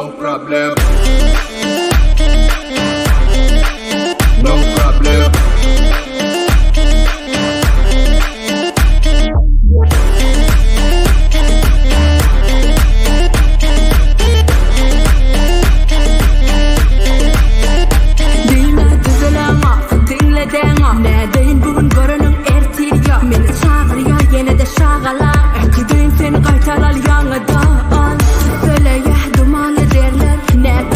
No problem. No problem. Diýme düzeleňok, diňledeňok Nädeýin bu gün göreniň ertir ýok Meni çagyrýar ýene-de şagalaň Äkideýin seni gaýtaral ýaňadan Tüsseleýär dumanly derler.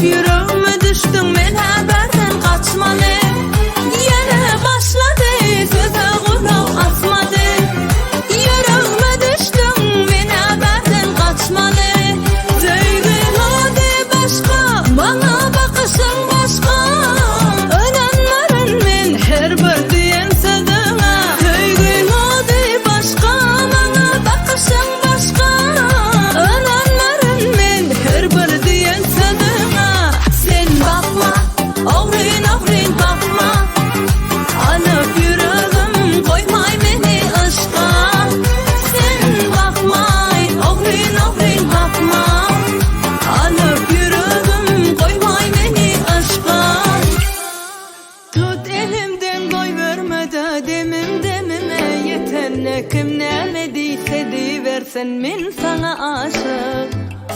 ýüregime düşdüň men hä bärden gaçmaly Ýene başlady söze gulak asmady Ýüregime düşdüň men hä bärden gaçmaly Söýgiň ady başga maňa bakyşyň başga Ynanmaryn men her bir diýen sözüňe Söýgiň ady başga maňa bakyşyň başga Ynanmaryn men her bir diýen sözüňe Sen bakma, ogryn-ogryn bakma Alyp ýüregim goýmaý meni yşka Sen bakmaý, ogryn-ogryn bakma Alyp ýüregim goýmaý meni yşka Tut elimden goýberme-de demim demime ýetende Kim näme diýse diýibersin men saňa aşyk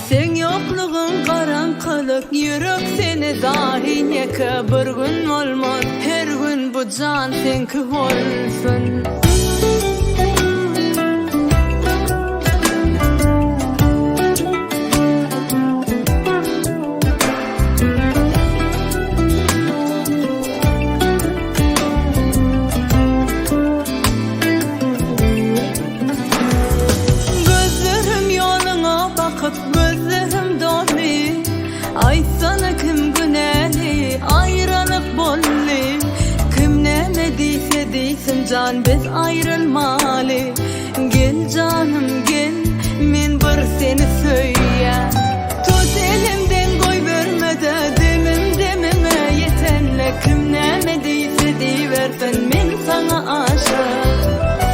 Seň ýoklugyň garaňkylyk ýürek seni zaryn ýeke bir gün bolmaz her gün bu jan seňki bolsun. Gözlerim ýoluňa bakyp gözlerim doldy Aýtsana kim günäli aýralyk boldy Kim näme diýse diýsin jan biz aýrylmaly Gel janym gel men bir seni söýýän Tut elimden goýbermede demim demime ýetende Kim näme diýse diýibersin men saňa aşyk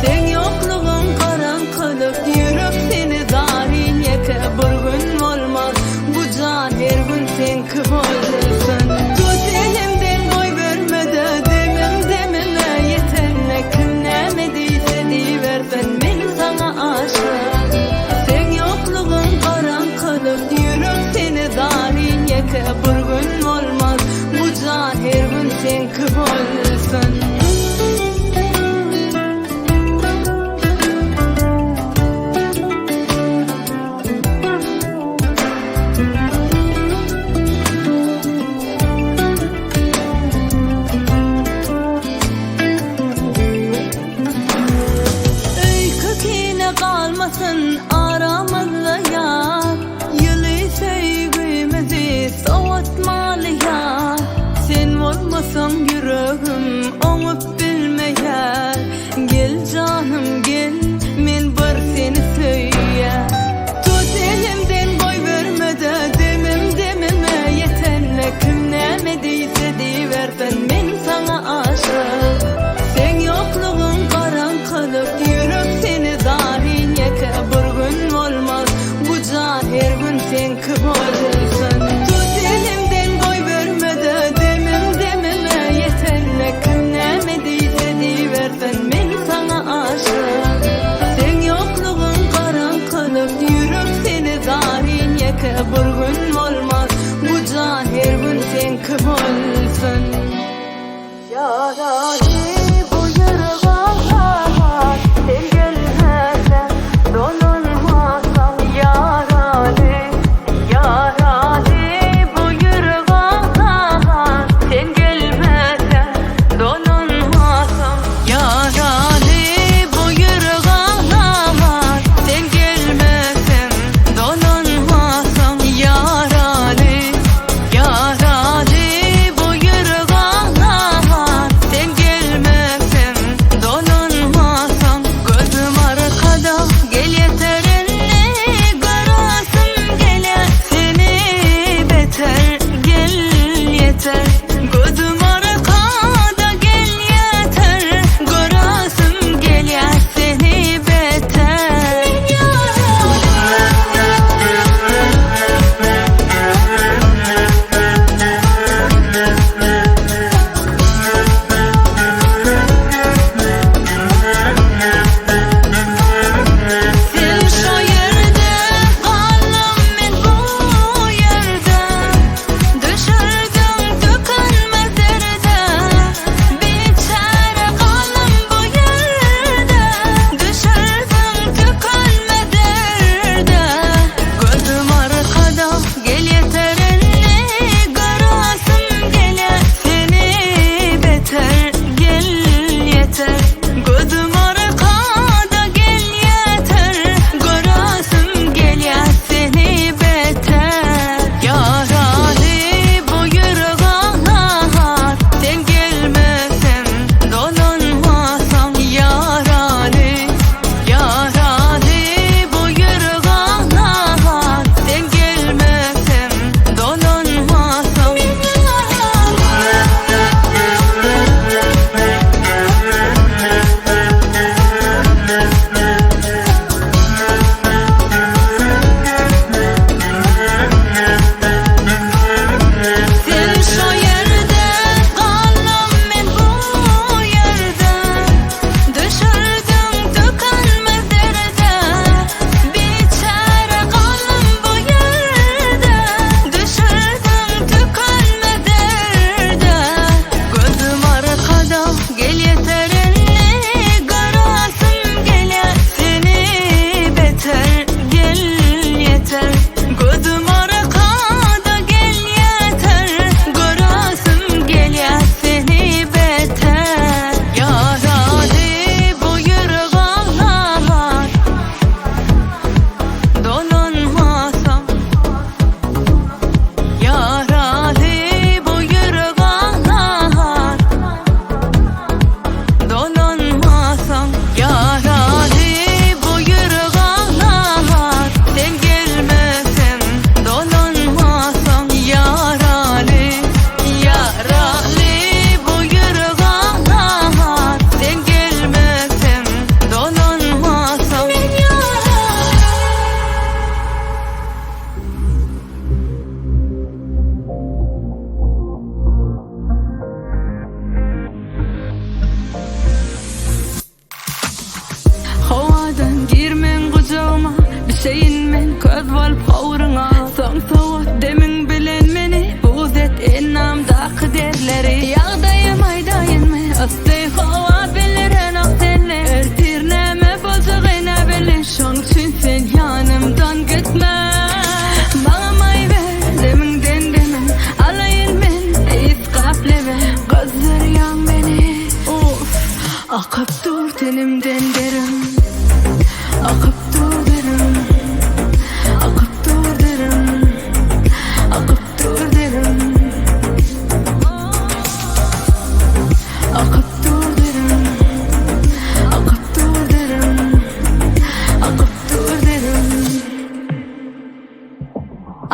Seň ýoklugyň garaňkylyk ýürek seni zaryn ýeke bir gün bolmaz bu jan her gün seňki bolsun Tut elimden goýbermede demim demime ýetende Kim näme diýse diýibersin men saňa aşyk Seň ýoklugyň garaňkylyk ýürek seni zaryn ýeke bir gün bolmaz bu jan her gün seňki bolsun. Öýke-kine galmasyn aramyzda ýar Ýyly söýgimizi sowatmaly ýar Sen bolmasaň ýüregim oňup bilmeýär Gel janym gel men bir seni söýýän Tut elimden goýberme-de demim demime ýetende Kim näme diýse diýibersin men saňa aşyk Seň ýoklugyň garaňkylyk ýürek seni zaryn ýeke bir gün.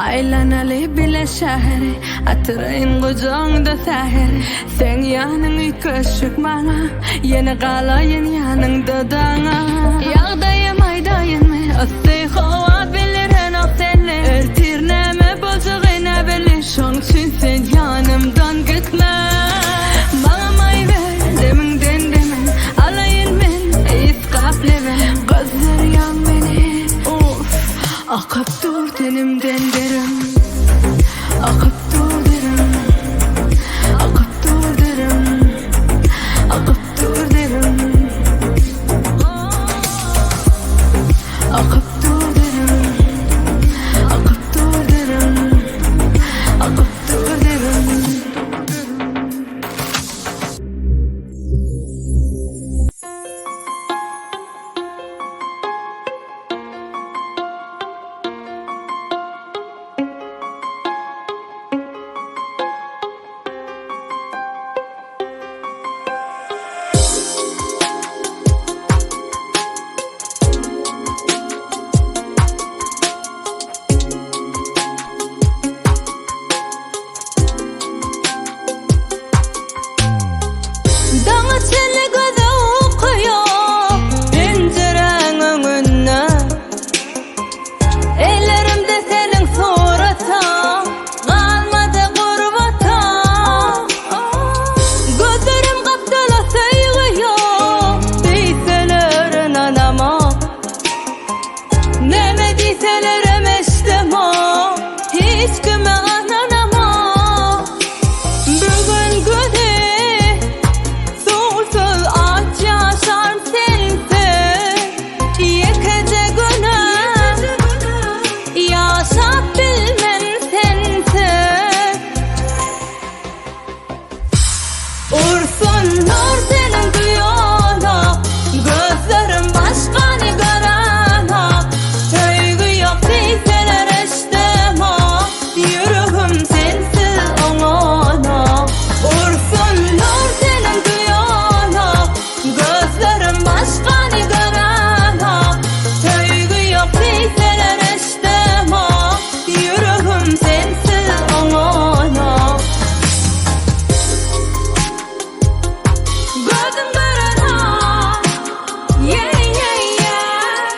Aýlanaly bile şäheri, Atyraýyn gujagyňda säheri. Seň ýanyň üýtgeşik maňa, Ýene galaýyn ýanyňda daňa. Ýagdaýym aýdaýynmy, yssy howa bildirenok senli. Ertir näme boljagy näbelli, şoň üçin sen ýanymdan gitme. Maňa maý ber, demiňden demim, Alaýyn men ysgap lebim. Gyzdyrýaň meni, uff. Akyp dur tenimden derim Akyp dur derim Akyp dur derim Akyp dur derim Akyp dur derim Akyp dur derim Akyp dur derim. Daňa çenli göze uky ýok Penjiräň öňünde Ellerimde seniň suratyň Galmady gurbatyň Gözlerim gapdala söýgi ýok Diýseler ynanamok Näme diýselerem eşdemok Hiç kime ynanamok Bu gün güni Suwsuz aç ýaşaryn sensiz Ýekeje günem Ýaşap bilmen sensiz Ursunlar seniň duýana, Gözlerim başgany görenok. Söýgi ýok diýseler eşdemok, Ýüregim sensiz oňanok. Ursunlar seniň duýana, Gözlerim başgany görenok. Söýgi ýok diýseler eşdemok, Ýüregim sensiz oňanok. Gözüm görenok, yeah, yeah, yeah.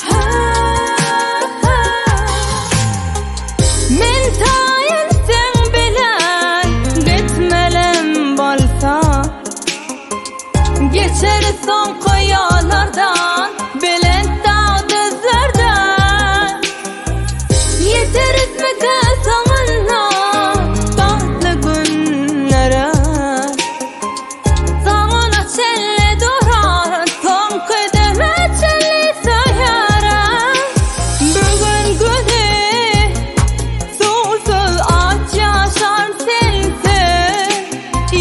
Ha, ha. Men taýyn seň bilen gitmelem bolsa. Geçeris soňky ýollardan, belent dag düzlerden. Ýeterismikä soňunda bagtly günlere? Soňuna çenli durar, soňky deme çenli söýerin. Bu gün güni suwsuz aç ýaşaryn sensiz.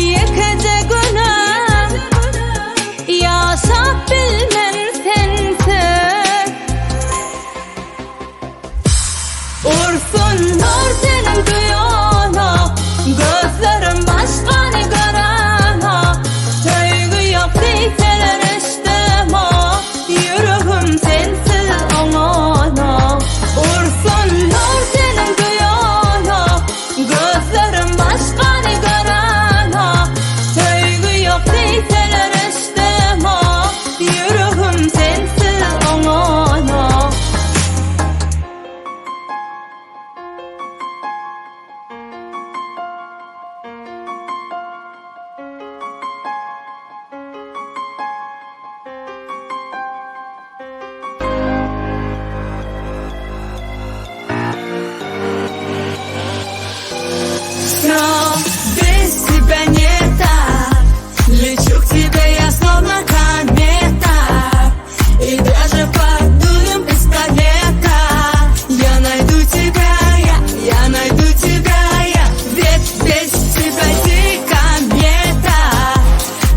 Ýekeje günem ýaşap bilmen sensiz. Ursunlar seniň duýana, Gözlerim başgany görenok. Söýgi ýok diýseler eşdemok, Ýüregim sensiz oňanok. Ursunlar seniň duýana, Gözlerim başgany görenok. Söýgi ýok diýseler eşdemok, Ýüregim sensiz oňanok. Все без тебя не так Лечу к тебе я словно комета И даже под дулем пистолета Я найду тебя, я, я найду тебя, я Ведь без тебя дико мета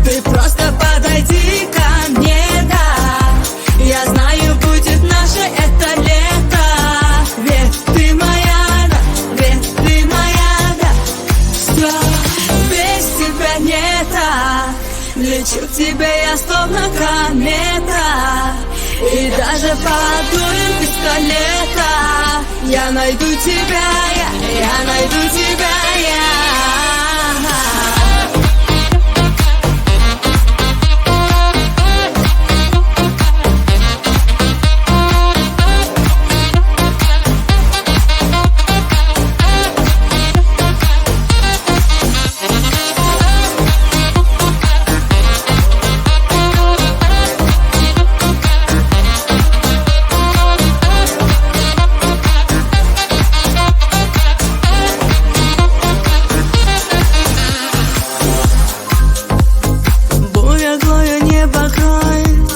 Ты просто подойди ко мне, да Я знаю, будет наше это лето Ведь ты моя, да, ведь ты моя, да Все без тебя не так Лечу к тебе я словно комета И даже под дулем пистолета. пистолета. Я найду тебя, я, я найду тебя, я. Буря злое небо кроет,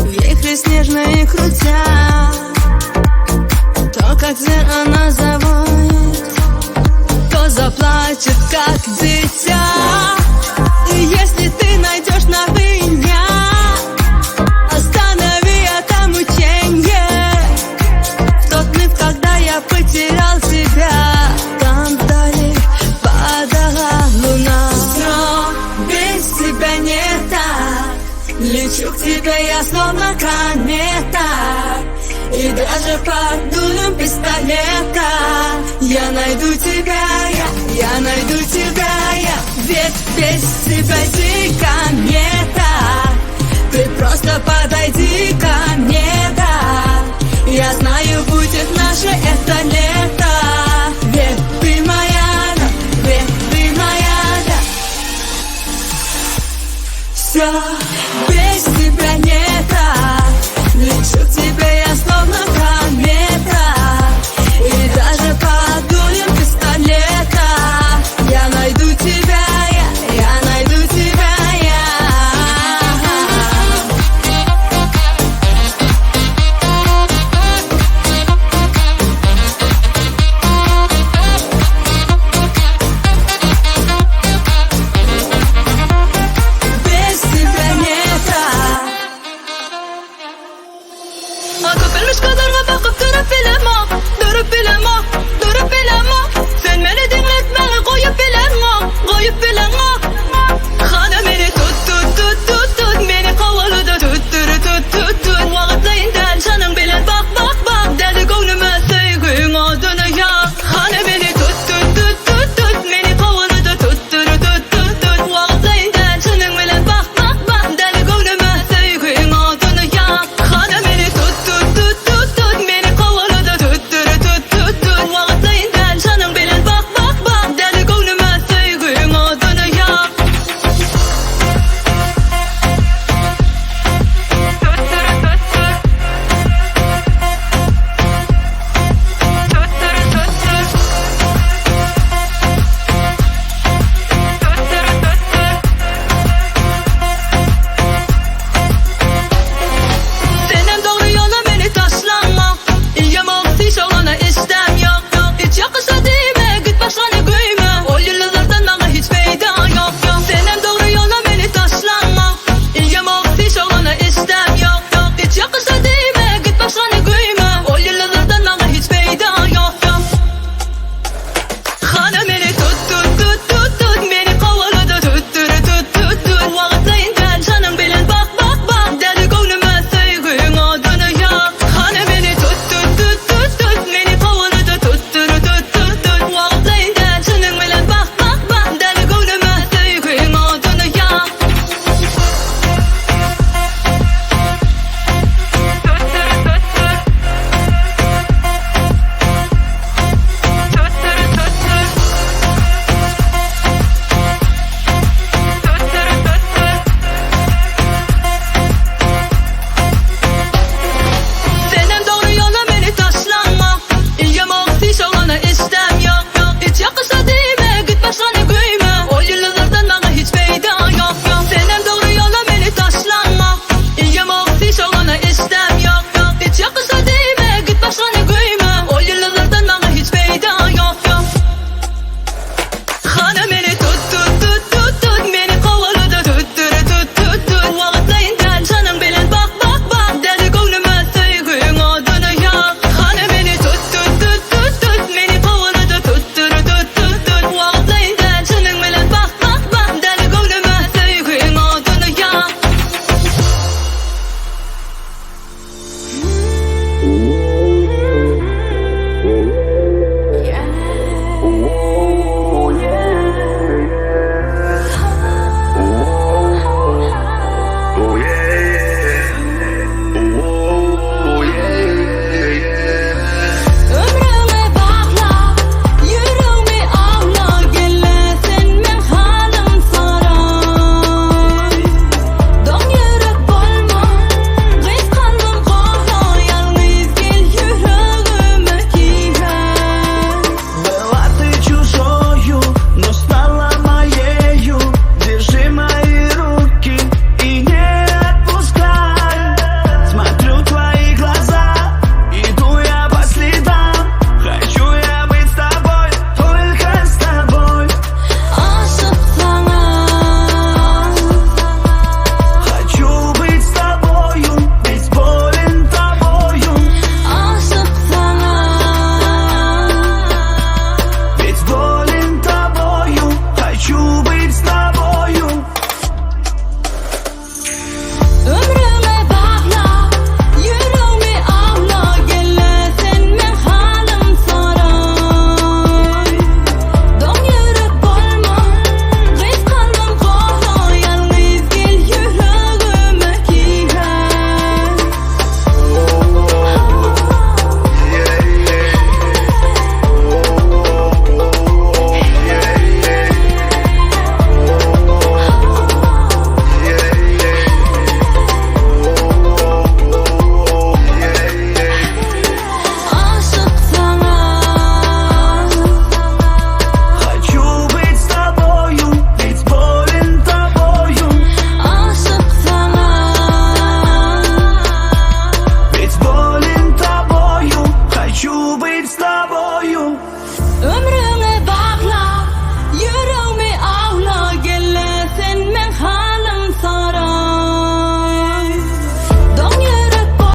Вихри снежные крутя, То, как зверь она завоет, То заплачет, как дитя. И если ты найдешь на меня, Останови это мученье. В тот миг, когда я потерял тебя, Там вдали падала луна. Все без тебя не так. Лечу к тебе я словно комета. И даже под дулем пистолета Я найду тебя, я, я найду тебя, я. Ведь без тебя дико не так. Ты просто подойди ко мне, да. Я знаю, будет наше это лето. Ведь ты моя, да, ведь ты моя, да. Все без тебя не так. Лечу к тебе я словно комета. И даже под дулем пистолета Я найду тебя, я, я найду тебя, я. Без тебя не так. Köpelmiş gazarga bakyp durup bilemok, durup bilemok, durup bilemok. Sen meni diňletmäge goýup bilemok, goýup bilemok.